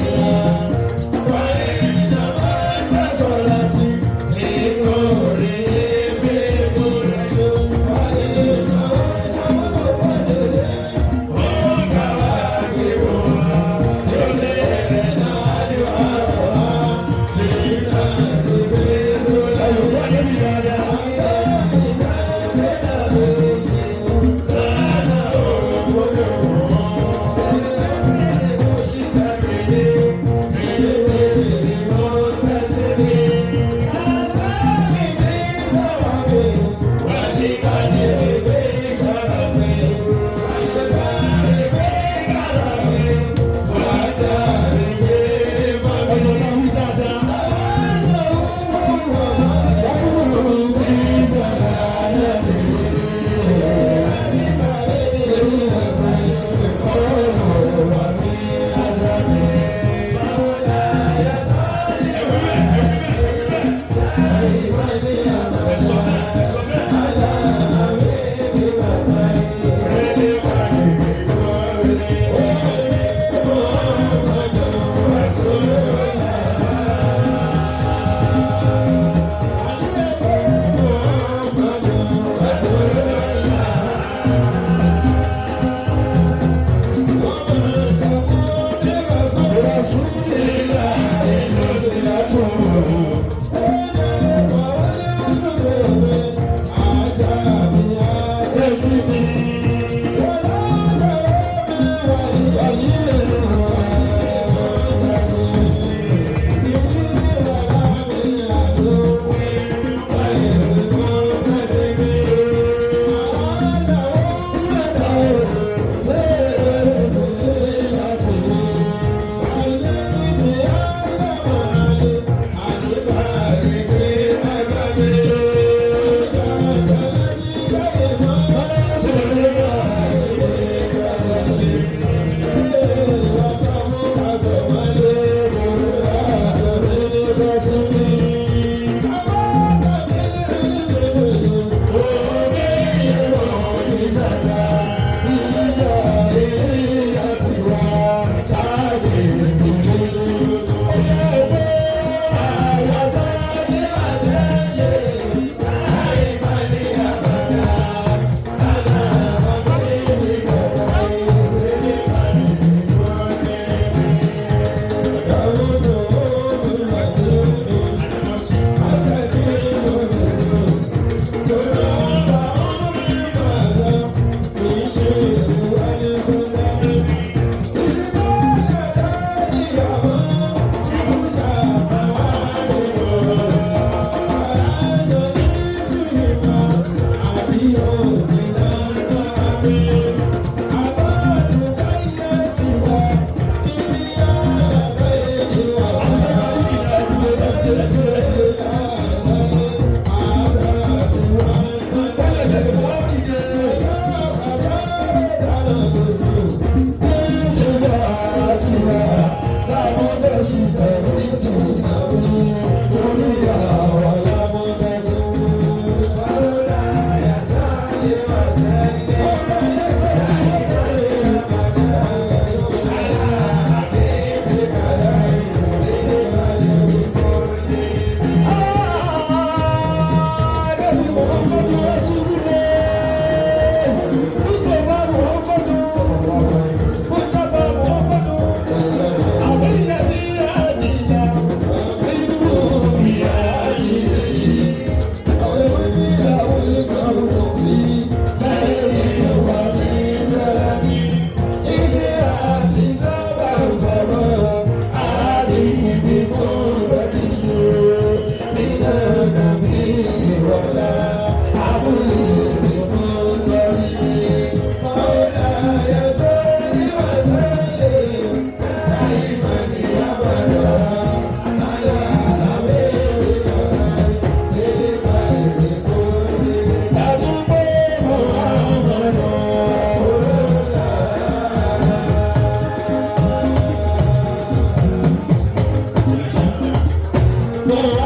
Thank you.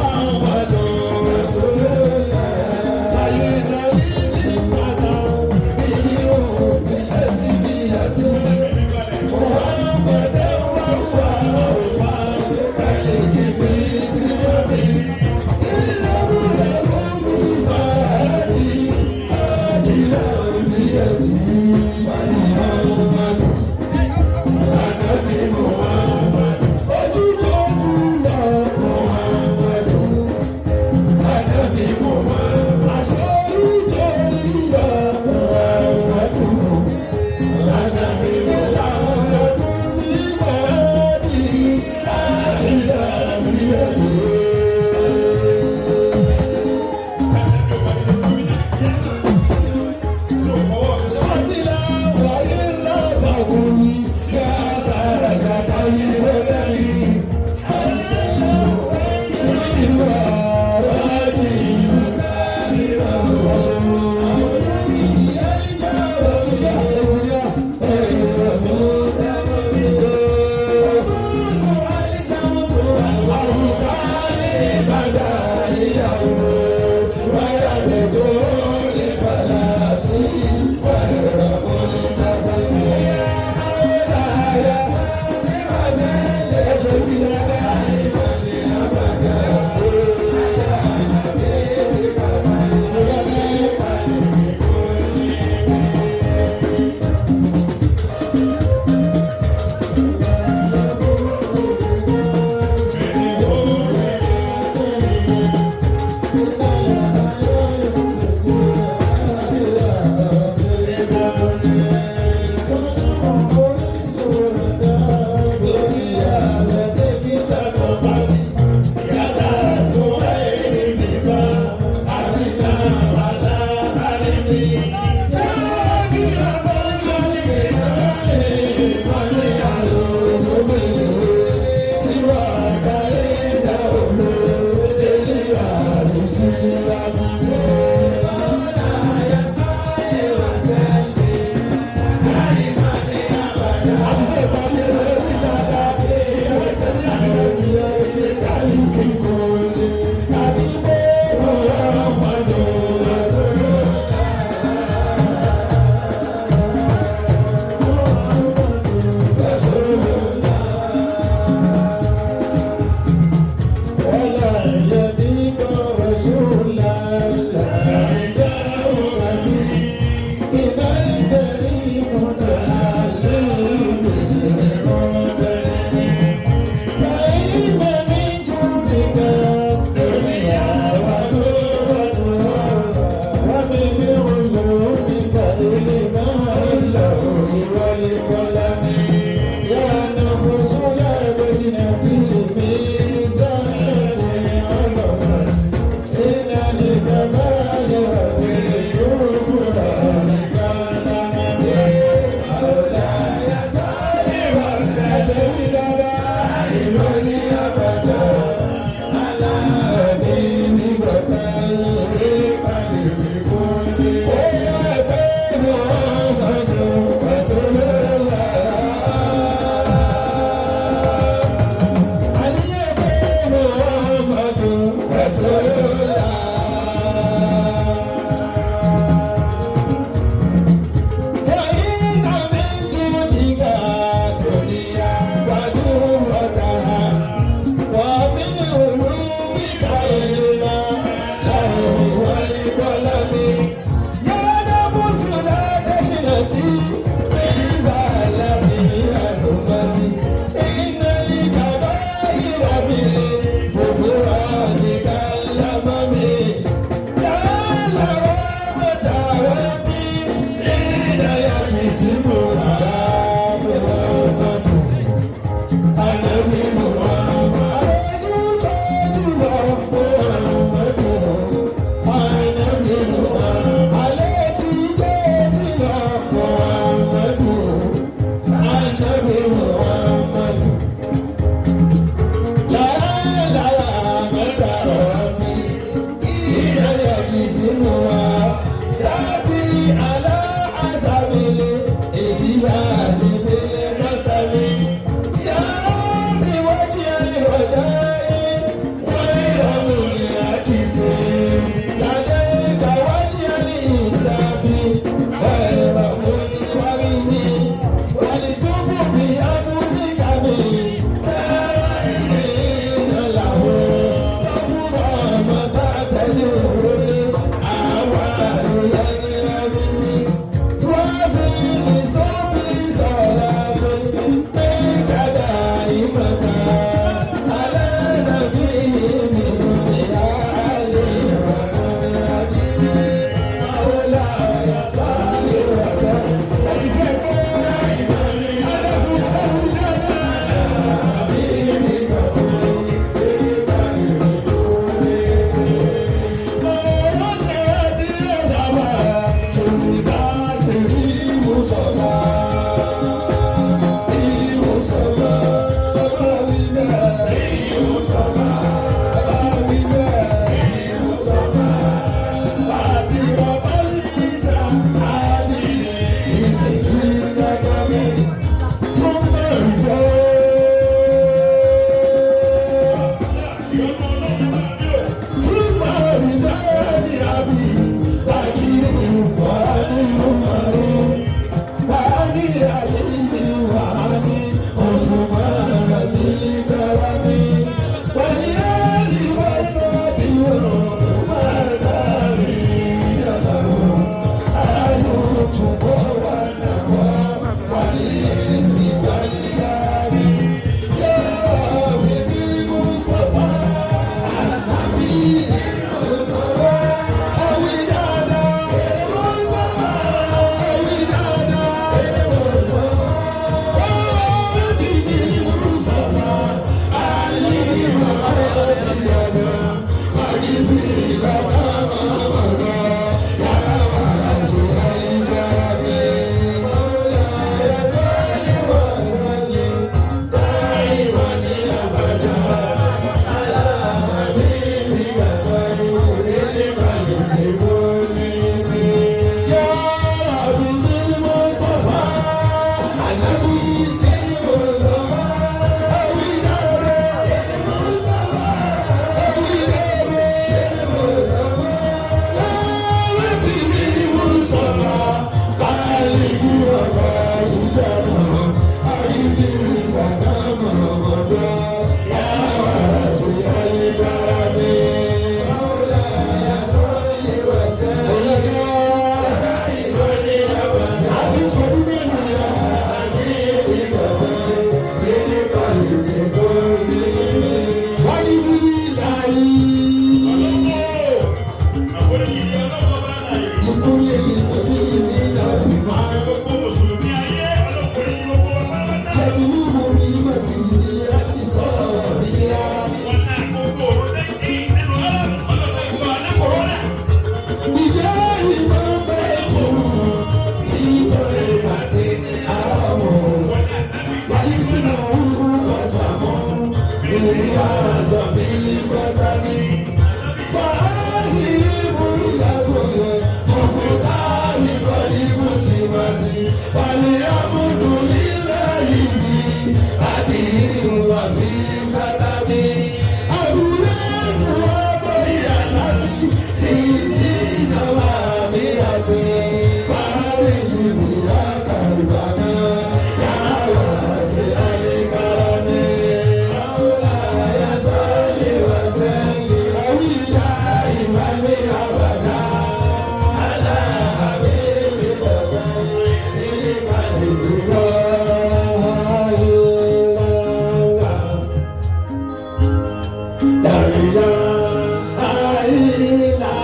La ilaha illallah,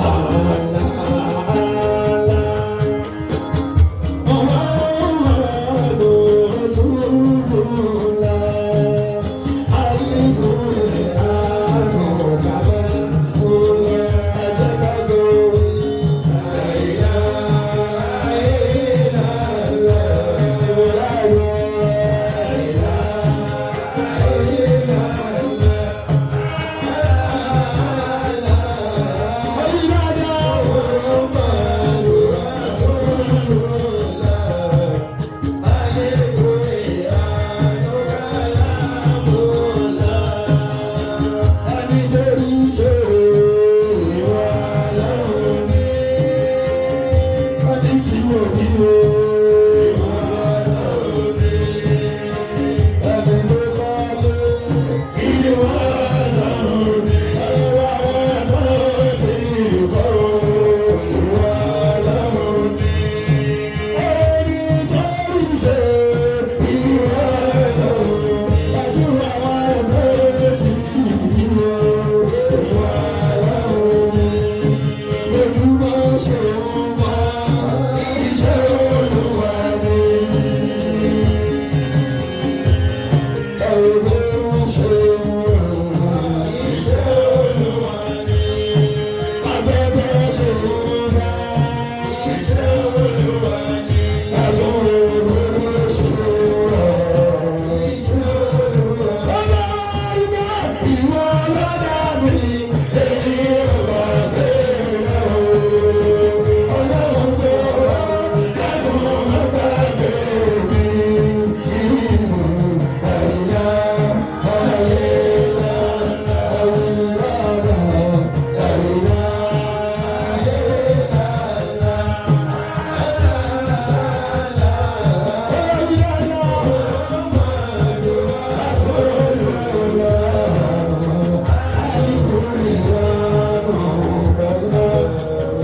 Allah, Allah. Muhammadu Rasulullah. Al-Qur'anu kalamullah. Ẹ jẹ́ ká jọ wí. La ilaha illallah. La ilaha illallah.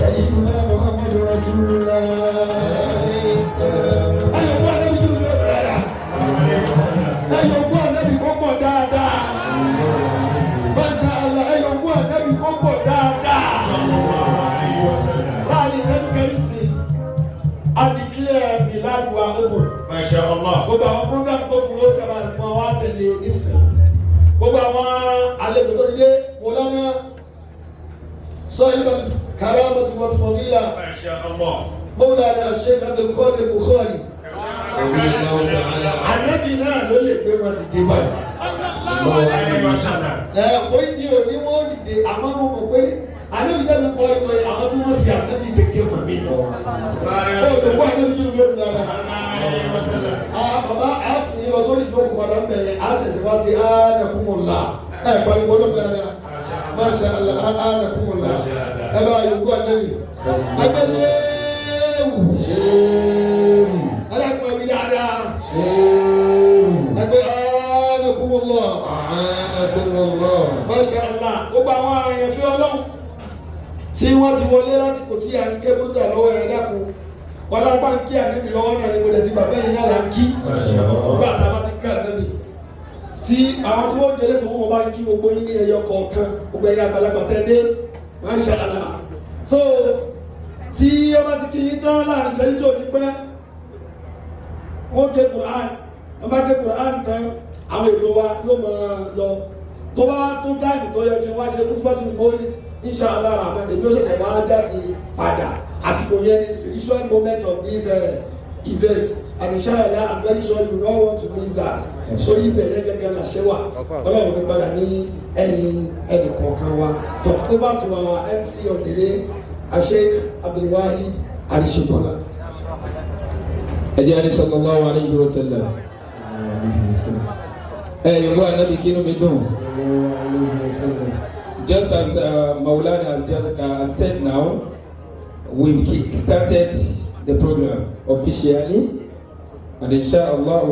سيدنا محمد رسول الله. Ayọ̀ Ànábì kí ló dé dáadáa. Ayọ̀ gbọ́ Ànábì kó pọ̀ dáadáa. Masha Allah, ayọ̀ gbọ́ Ànábì kó pọ̀ dáadáa. Láàrin ìṣẹ́jú kẹrin sí, a declare Milad wa open. Masha Allah. Gbogbo àwọn program tó kù ló sábà mọ wá tẹ̀lé nísìn. Gbogbo àwọn àlejò tó ti dé, Mọ̀lánà Sahib al-Karamati wal-Fadila, Masha Allah. Mawlana Sheikh Abdul Qadir Bukhari. Ànábì náà ló lè gbé wọn dìde báyìí. Ẹ torí mi ò ní wọ́n dìde, àmọ́ mo mọ̀ pé Ànábì náà mi pariwo yẹn, àwọn tí wọ́n fi Ànábì kékeré mọ̀ mí nù. Ó lè gbọ́ Ànábì kí ló bí ó dùn dáadáa. Ah, bàbá, a sì lọ sórí ìjókòó padà ń bẹ̀ yẹn, a ṣẹ̀ṣẹ̀ wá sí anakumula. Ẹ pariwo ló dáadáa. Masha Allah, anakumula. Ẹ bá yòókù Ànábì. Ẹgbẹ́ ṣéwù. Ẹlẹ́kùn ẹ̀mí dáadáa. Ẹgbẹ́ anakumula. Masha Allah, gbogbo àwọn àyànfẹ́ Ọlọ́run tí wọ́n ti wọlé lásìkò tí à ń ké búrúdà lọ́wọ́, ẹ̀ dákun, wọn lápá ń kí Ànábì lọ́wọ́ náà ní mo ti bàbá yìí náà là ń kí. Gbà tá a bá ti ká Ànábì tí àwọn tí wọ́n jẹlé tó wọ́n bá ń kí gbogbo yín ní ẹyọ kọ̀ọ̀kan, gbogbo ẹ̀yà àgbàlagbà tẹ́ dé, Masha Allah. So tí ọba ti kí yín tán láàrin ìṣẹ́jú tí ò ní pẹ́, wọ́n ké Quran. Wọ́n bá ké Quran tán, àwọn ètò wa yóò máa lọ. Tó bá tó time tó yẹ kí wọ́n ṣe kútúbátù mọ́lid, inshallah rahman, èmi ó ṣẹ̀ṣẹ̀ wá jáde padà. Àsìkò yẹn ni spiritual moment of this event, and inshallah, I'm very sure you no want to miss that, torí ibẹ̀ yẹn gẹ́gẹ́ la ṣe wà. Ọlọ́run ní padà ní ẹ̀yìn ẹnì kọ̀ọ̀kan wa. To over to our MC of the day, Sheikh Abdulwahid Arishekola. Ẹ jẹ́ ní sallallahu alayhi wa sallam. Ẹ yòówó Anabi, kínú mi dùn. Just as Maulana has just said now, we've kick-started the program officially, and inshallah.